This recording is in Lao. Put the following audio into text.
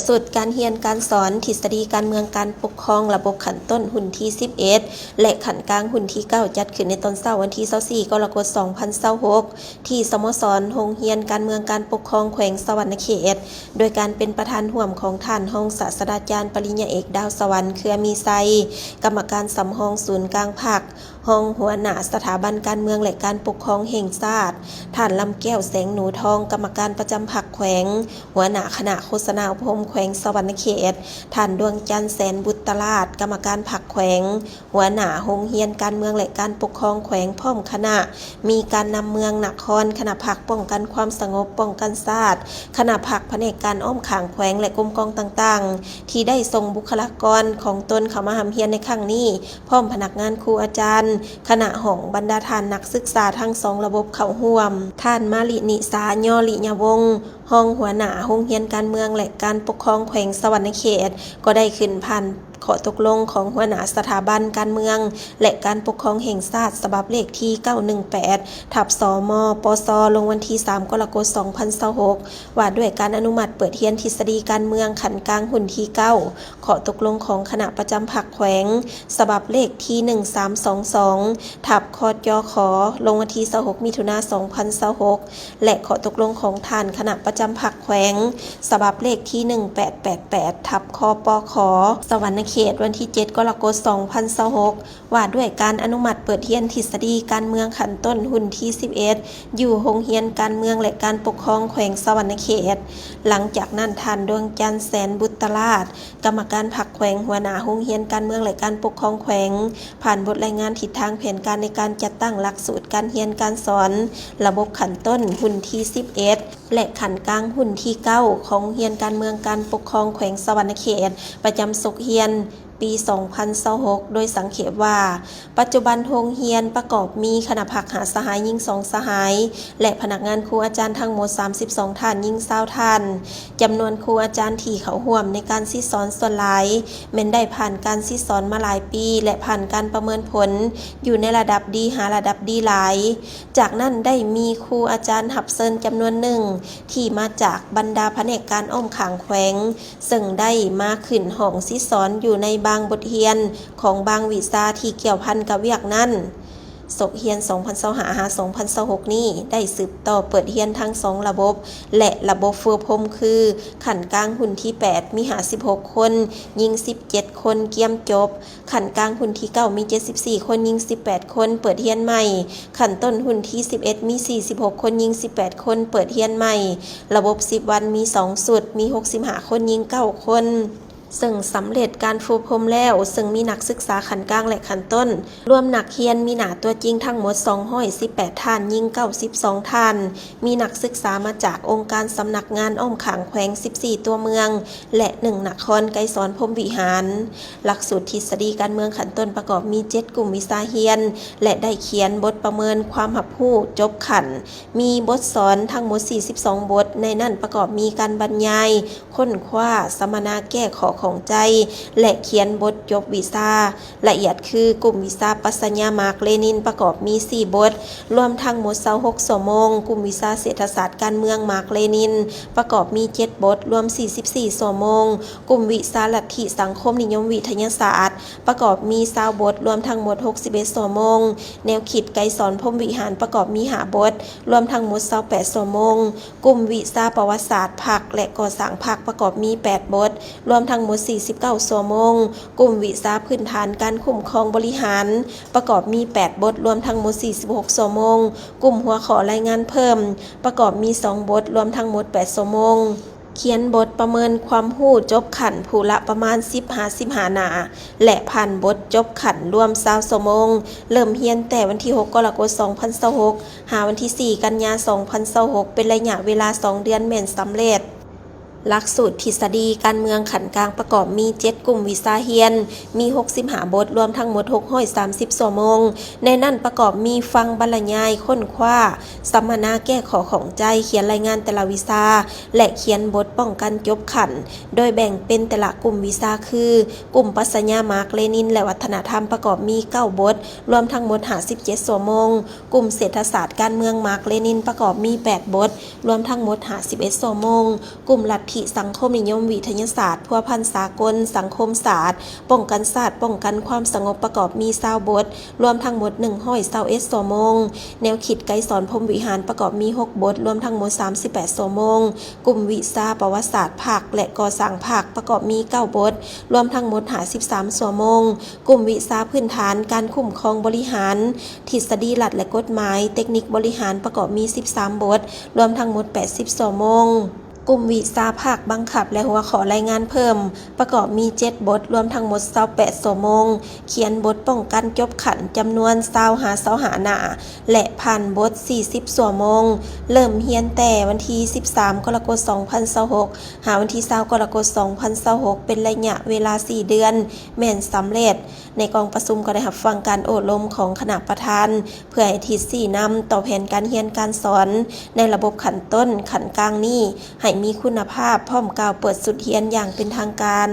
ສູດການຮຽນການສອນທິດສະດີການເມືອງການປົກຄອງລະບົບຂັ້ນຕົ້ນຮຸ່ນທີສິບເອັດ ແລະ ຂັ້ນກາງຮຸ່ນທີເກົ້າ ຈັດຂຶ້ນໃນຕອນເຊົ້າວັນທີຊາວສີ່ ກໍລະກົດ ສອງພັນຊາວຫົກ ທີ່ສະໂມສອນໂຮງຮຽນການເມືອງການປົກຄອງແຂວງສະຫວັນນະເຂດ ໂດຍການເປັນປະທານຮ່ວມຂອງທ່ານຮອງສາດສະດາຈານປະລິນຍາເອກ ດາວສະຫວັນ ເຄືອມີໄຊ ກຳມະການສຳຮອງສູນກາງພັກ, ຮອງຫົວໜ້າສະຖາບັນການເມືອງ ແລະ ການປົກຄອງແຫ່ງຊາດ, ທ່ານ ລຳແກ້ວ ແສງໜູທອງ ກຳມະການປະຈຳພັກແຂວງ, ຫົວໜ້າຄະນະໂຄສະນາອົບຮົມແຂວງສະຫວັນນະເຂດ, ທ່ານ ດວງຈັນ ແສນບຸດຕະລາດ ກຳມະການພັກແຂວງ, ຫົວໜ້າໂຮງຮຽນການເມືອງ ແລະ ການປົກຄອງແຂວງ ພ້ອມຄະນະ, ມີການນຳເມືອງ, ນະຄອນ, ຄະນະພັກປ້ອງກັນຄວາມສະຫງົບ, ປ້ອງກັນຊາດ, ຄະນະພັກພະແນກການອ້ອມຂ້າງແຂວງ ແລະ ກົມກອງຕ່າງໆ ທີ່ໄດ້ສົ່ງບຸກຄະລາກອນຂອງຕົນເຂົ້າມາຮ່ຳຮຽນໃນຄັ້ງນີ້, ພ້ອມພະນັກງານ, ຄູອາຈານ, ຄະນະຫ້ອງ, ບັນດາທ່ານນັກສຶກສາທັງສອງລະບົບເຂົ້າຮ່ວມ. ທ່ານ ມາລິນິສາ ຍໍລິຍະວົງ ຮອງຫົວໜ້າໂຮງຮຽນການເມືອງ ແລະ ການປົກຄອງແຂວງສະຫວັນນະເຂດ ກໍໄດ້ຂຶ້ນຜ່ານຂໍ້ຕົກລົງຂອງຫົວໜ້າສະຖາບັນການເມືອງ ແລະ ການປົກຄອງແຫ່ງຊາດ ສະບັບເລກທີເກົ້າໜຶ່ງແປດ ທັບ ສມ ປສ ລົງວັນທີສາມ ກໍລະກົດ ສອງພັນຊາວຫົກ ວ່າດ້ວຍການອະນຸມັດເປີດຮຽນທິດສະດີການເມືອງຂັ້ນກາງຮຸ່ນທີເກົ້າ ຂໍ້ຕົກລົງຂອງຄະນະປະຈຳພັກແຂວງ ສະບັບເລກທີໜຶ່ງສາມສອງສອງ ທັບ ຄຈຂ ລົງວັນທີຊາວຫົກ ມິຖຸນາ ສອງພັນຊາວຫົກ ແລະ ຂໍ້ຕົກລົງຂອງທ່ານຄະນະປະຈຳພັກແຂວງ ສະບັບເລກທີໜຶ່ງແປດແປດແປດ ທັບ ຄປຂ ສະຫວັນນະເຂດ ວັນທີເຈັດ ກໍລະກົດ ສອງພັນຊາວຫົກ ວ່າດ້ວຍການອະນຸມັດເປີດຮຽນທິດສະດີການເມືອງຂັ້ນຕົ້ນຮຸ່ນທີສິບເອັດ ຢູ່ໂຮງຮຽນການເມືອງ ແລະ ການປົກຄອງແຂວງສະຫວັນນະເຂດ. ຫຼັງຈາກນັ້ນ, ທ່ານ ດວງຈັນ ແສນບຸດຕະລາດ ກຳມະການພັກແຂວງ, ຫົວໜ້າໂຮງຮຽນການເມືອງ ແລະ ການປົກຄອງແຂວງ ຜ່ານບົດລາຍງານທິດທາງແຜນການໃນການຈັດຕັ້ງຫຼັກສູດການຮຽນການສອນລະບົບຂັ້ນຕົ້ນຮຸ່ນທີສິບເອັດ ແລະ ຂັ້ນກາງຮຸ່ນທີເກົ້າ ຂອງໂຮງຮຽນການເມືອງການປົກຄອງແຂວງສະຫວັນນະເຂດ ປະຈຳສົກຮຽນ ປີສອງພັນຊາວຫົກ ໂດຍສັງເຂບວ່າ ປັດຈຸບັນໂຮງຮຽນປະກອບມີຄະນະພັກຫ້າສະຫາຍ, ຍິງສອງສະຫາຍ ແລະ ພະນັກງານຄູອາຈານທັງໝົດສາມສິບສອງທ່ານ, ຍິງຊາວທ່ານ. ຈຳນວນຄູອາຈານທີ່ເຂົ້າຮ່ວມໃນການສິດສອນສ່ວນຫຼາຍແມ່ນໄດ້ຜ່ານການສິດສອນມາຫຼາຍປີ ແລະ ຜ່ານການປະເມີນຜົນຢູ່ໃນລະດັບດີຫາລະດັບດີຫຼາຍ. ຈາກນັ້ນໄດ້ມີຄູອາຈານຮັບເຊີນຈຳນວນໜຶ່ງທີ່ມາຈາກບັນດາພະແນກການອ້ອມຂ້າງແຂວງ ເຊິ່ງໄດ້ມາຂຶ້ນຫ້ອງສິດສອນຢູ່ໃນບາງບົດຮຽນຂອງບາງວິຊາທີ່ກ່ຽວພັນກັບວຽກນັ້ນ. ສົກຮຽນສອງພັນຊາວຫ້າ ຫາ ສອງພັນຊາວຫົກນີ້ ໄດ້ສືບຕໍ່ເປີດຮຽນທັງສອງລະບົບ ແລະ ລະບົບຝຶກອົບຮົມ ຄື ຂັ້ນກາງຮຸ່ນທີແປດ ມີຫ້າສິບຫົກຄົນ, ຍິງສິບເຈັດຄົນ ກຽມຈົບ, ຂັ້ນກາງຮຸ່ນທີເກົ້າ ມີເຈັດສິບສີ່ຄົນ, ຍິງສິບແປດຄົນ ເປີດຮຽນໃໝ່, ຂັ້ນຕົ້ນຮຸ່ນທີສິບເອັດ ມີສີ່ສິບຫົກຄົນ, ຍິງສິບແປດຄົນ ເປີດຮຽນໃໝ່. ລະບົບສິບວັນມີສອງຊຸດ, ມີຫົກສິບຫ້າຄົນ, ຍິງເກົ້າຄົນ ເຊິ່ງສຳເລັດການຝຶກອົບຮົມແລ້ວ, ເຊິ່ງມີນັກສຶກສາຂັ້ນກາງ ແລະ ຂັ້ນຕົ້ນ ລວມນັກຮຽນມີໜ້າຕົວຈິງທັງໝົດສອງຮ້ອຍສິບແປດທ່ານ, ຍິງເກົ້າສິບສອງທ່ານ, ມີນັກສຶກສາມາຈາກອົງການສຳນັກງານອ້ອມຂ້າງແຂວງສິບສີ່ຕົວເມືອງ ແລະ ໜຶ່ງນະຄອນໄກສອນພົມວິຫານ. ຫຼັກສູດທິດສະດີການເມືອງຂັ້ນຕົ້ນປະກອບມີເຈັດກຸ່ມວິຊາຮຽນ ແລະ ໄດ້ຂຽນບົດປະເມີນຄວາມຮັບຮູ້ຈົບຂັ້ນ. ມີບົດສອນທັງໝົດສີ່ສິບສອງບົດ, ໃນນັ້ນປະກອບມີການບັນຍາຍ, ຄົ້ນຄວ້າ, ສຳມະນາແກ້ຂໍ້ຂ້ອງໃຈ ແລະ ຂຽນບົດຈົບວິຊາ. ລະອຽດຄື ກຸ່ມວິຊາປັດຊະຍາມາກເລນິນ ປະກອບມີສີ່ບົດ, ລວມທັງໝົດຊາວຫົກຊົ່ວໂມງ. ກຸ່ມວິຊາເສດຖະສາດການເມືອງມາກເລນິນ ປະກອບມີເຈັດບົດ, ລວມສີ່ສິບສີ່ຊົ່ວໂມງ. ກຸ່ມວິຊາລັດທິສັງຄົມນິຍົມວິທະຍາສາດ ປະກອບມີຊາວບົດ, ລວມທັງໝົດຫົກສິບເອັດຊົ່ວໂມງ. ແນວຄິດໄກສອນພົມວິຫານ ປະກອບມີຫ້າບົດ, ລວມທັງໝົດຊາວແປດຊົ່ວໂມງ. ກຸ່ມວິຊາປະຫວັດສາດພັກ ແລະ ກໍ່ສ້າງພັກ ປະກອບມີແປດບົດ, ລວມທັງໝົດສີ່ສິບເກົ້າຊົ່ວໂມງ. ກຸ່ມວິຊາພື້ນຖານການຄຸ້ມຄອງບໍລິຫານ ປະກອບມີແປດບົດ, ລວມທັງໝົດສີ່ສິບຫົກຊົ່ວໂມງ. ກຸ່ມຫົວຂໍ້ລາຍງານເພີ່ມ ປະກອບມີສອງບົດ, ລວມທັງໝົດແປດຊົ່ວໂມງ. ຂຽນບົດປະເມີນຄວາມຮູ້ຈົບຂັ້ນຜູ້ລະປະມານສິບຫາສິບຫ້າໜ້າ ແລະ ຜ່ານບົດຈົບຂັ້ນລວມຊາວຊົ່ວໂມງ. ເລີ່ມຮຽນແຕ່ວັນທີຫົກ ກໍລະກົດ ສອງພັນຊາວຫົກ ຫາວັນທີສີ່ ກັນຍາ ສອງພັນຊາວຫົກ ເປັນໄລຍະເວລາສອງເດືອນແມ່ນສຳເລັດ. ຫຼັກສູດທິດສະດີການເມືອງຂັ້ນກາງປະກອບມີເຈັດກຸ່ມວິຊາຮຽນ, ມີຫົກສິບຫ້າບົດ, ລວມທັງໝົດຫົກຮ້ອຍສາມສິບຊົ່ວໂມງ. ໃນນັ້ນປະກອບມີຟັງບັນລະຍາຍ, ຄົ້ນຄວ້າ, ສຳມະນາແກ້ຂໍ້ຂ້ອງໃຈ, ຂຽນລາຍງານແຕ່ລະວິຊາ ແລະ ຂຽນບົດປ້ອງກັນຈົບຂັ້ນ, ໂດຍແບ່ງເປັນແຕ່ລະກຸ່ມວິຊາຄື ກຸ່ມປັດຊະຍາມາກເລນິນ ແລະ ວັດທະນະທຳ ປະກອບມີເກົ້າບົດ, ລວມທັງໝົດຫ້າສິບເຈັດຊົ່ວໂມງ. ກຸ່ມເສດຖະສາດການເມືອງມາກເລນິນ ປະກອບມີແປດບົດ, ລວມທັງໝົດຫ້າສິບເອັດຊົ່ວໂມງ. ກຸ່ມລັດ ຄິດສັງຄົມນິຍົມວິທະຍາສາດພົວພັນສາກົນ, ສັງຄົມສາດ, ປ້ອງກັນຊາດ, ປ້ອງກັນຄວາມສະຫງົບ ປະກອບມີຊາວບົດ, ລວມທັງໝົດໜຶ່ງຮ້ອຍຊາວເອັດຊົ່ວໂມງ. ແນວຄິດໄກສອນພົມວິຫານ ປະກອບມີຫົກບົດ, ລວມທັງໝົດສາມສິບແປດຊົ່ວໂມງ. ກຸ່ມວິຊາປະຫວັດສາດພັກ ແລະ ກໍ່ສ້າງພັກ ປະກອບມີເກົ້າບົດ, ລວມທັງໝົດຫ້າສິບສາມຊົ່ວໂມງ. ກຸ່ມວິຊາພື້ນຖານການຄຸ້ມຄອງບໍລິຫານ, ທິດສະດີລັດ ແລະ ກົດໝາຍ, ເຕັກນິກບໍລິຫານ ປະກອບມີສິບສາມບົດ, ລວມທັງໝົດແປດສິບຊົ່ວໂມງ. ກຸ່ມວິຊາພາກບັງຄັບ ແລະ ຫົວຂໍ້ລາຍງານເພີ່ມ ປະກອບມີເຈັດບົດ, ລວມທັງໝົດຊາວແປດຊົ່ວໂມງ. ຂຽນບົດປ້ອງກັນຈົບຂັ້ນ ຈຳນວນຊາວຫາຊາວຫ້າໜ້າ ແລະ ຜ່ານບົດສີ່ສິບຊົ່ວໂມງ. ເລີ່ມຮຽນແຕ່ວັນທີສິບສາມ ກໍລະກົດ ສອງພັນຊາວຫົກ ຫາວັນທີຊາວ ກໍລະກົດ ສອງພັນຊາວຫົກ ເປັນໄລຍະເວລາສີ່ເດືອນ ແມ່ນສຳເລັດ. ໃນກອງປະຊຸມກໍໄດ້ຮັບຟັງການໂອ້ລົມຂອງຄະນະປະທານ ເພື່ອໃຫ້ທິດຊີ້ນຳຕໍ່ແຜນການຮຽນການສອນໃນລະບົບຂັ້ນຕົ້ນ, ຂັ້ນກາງນີ້ ໃຫ້ມີຄຸນນະພາບ, ພ້ອມກ່າວເປີດຊຸດຮຽນຢ່າງເປັນທາງການ.